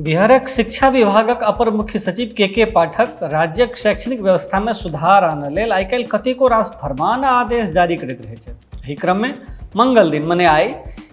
बिहारक शिक्षा विभागक अपर मुख्य सचिव के के पाठक राज्यक शैक्षणिक व्यवस्थामे सुधार आनय लेल आइ काल्हि कतेको रास फरमान आ आदेश जारी करैत रहैत छथि। एहि क्रममे मंगल दिन मने आइ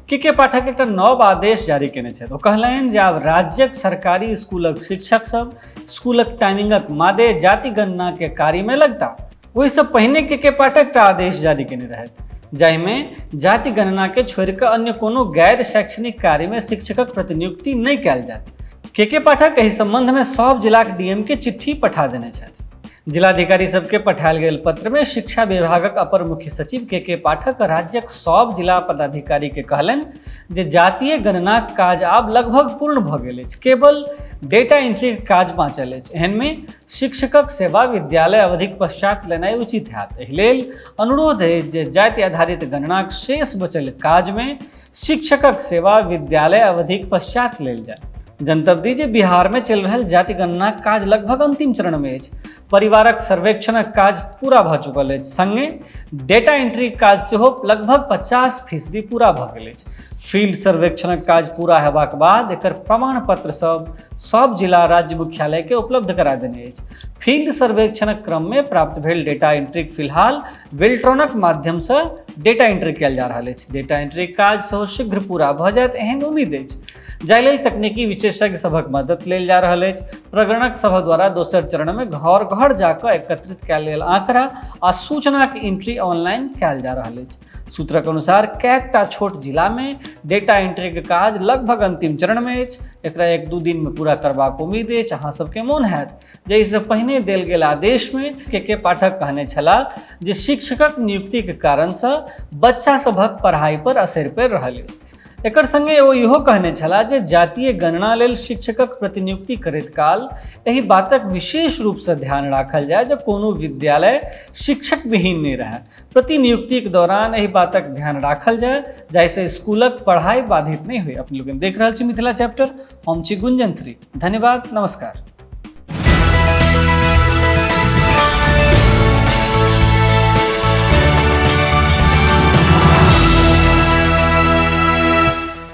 के के पाठक एकटा नव आदेश जारी केने छथि। ओ कहलनि जे आब राज्यक सरकारी स्कूलक शिक्षक सब स्कूलक टाइमिंगक मादे जाति गणना के कार्यमे लगता। ओहिसँ पहिने के के पाठक एकटा आदेश जारी केने रहथि, जाहिमे जाति गणनाके छोड़ि कऽ अन्य कोनो गैर शैक्षणिक कार्यमे शिक्षकक प्रतिनियुक्ति नहि कयल जायत। के के पाठक एहि सम्बन्धमे सभ जिलाक डीएम के चिट्ठी पठा देने छथि। जिलाधिकारी सबके पठायल गेल पत्रमे शिक्षा विभागक अपर मुख्य सचिव के के पाठक राज्यक सभ जिला पदाधिकारी के कहलनि जे जातीय गणनाक काज आब लगभग पूर्ण भऽ गेल अछि, केवल डेटा एंट्रीक काज बाँचल अछि। एहनमे शिक्षकक सेवा विद्यालय अवधिक पश्चात लेनाइ उचित हैत। एहि लेल अनुरोध अछि जे जाति आधारित गणनाक शेष बचल काजमे शिक्षकक सेवा विद्यालय अवधिक पश्चात लेल जाय। जनतब दी जे बिहारमे चलि रहल जाति गणनाक काज लगभग अंतिम चरणमे अछि। परिवारक सर्वेक्षणक काज पूरा भऽ चुकल अछि, संगे डेटा एंट्रीक काज सेहो लगभग 50% पूरा भऽ गेल अछि। फील्ड सर्वेक्षणक काज पूरा हेबाक बाद एकर प्रमाण पत्र सब सब जिला राज्य मुख्यालय के उपलब्ध करा देने अछि। फील्ड सर्वेक्षणक क्रम में प्राप्त भेल डेटा एंट्रीक फिलहाल वेल्ट्रॉनक माध्यम से डेटा एंट्री कयल जा रहल अछि। डेटा एंट्रीक काज सेहो शीघ्र पूरा भऽ जायत एहन उम्मीद अछि, जाहि लेल तकनीकी विशेषज्ञ सभक मदद लेल जा रहल अछि। प्रगणक सभ द्वारा दोसर चरण में घर घर जाकऽ एकत्रित कयल गेल आंकड़ा आ सूचनाक एंट्री ऑनलाइन कयल जा रहल अछि। सूत्रक अनुसार कएकटा छोट जिलामे डेटा एंट्रीक काज लगभग अंतिम चरणमे अछि। एकरा 1-2 दिनमे पूरा करबाक उम्मीद अछि। अहाँ सबके मोन हैत जे एहिसँ पहिने देल गेल आदेशमे के के पाठक कहने छलाह जे शिक्षकक नियुक्तिक कारणसँ बच्चा सभक पढ़ाई पर असरि पड़ि रहल अछि। एकर संगे ओ इहो कहने छलाह जे जातीय गणना लेल शिक्षकक प्रतिनियुक्ति करैत काल एहि बातक विशेष रूपसँ ध्यान राखल जाय जे कोनो विद्यालय शिक्षक विहीन नहि रहय। प्रतिनियुक्तिक दौरान एहि बातक ध्यान राखल जाय जाहिसँ स्कूलक पढ़ाई बाधित नहि होय। अपने लोकनि देख रहल छी मिथिला चैप्टर, हम छी गुंजन श्री। धन्यवाद, नमस्कार।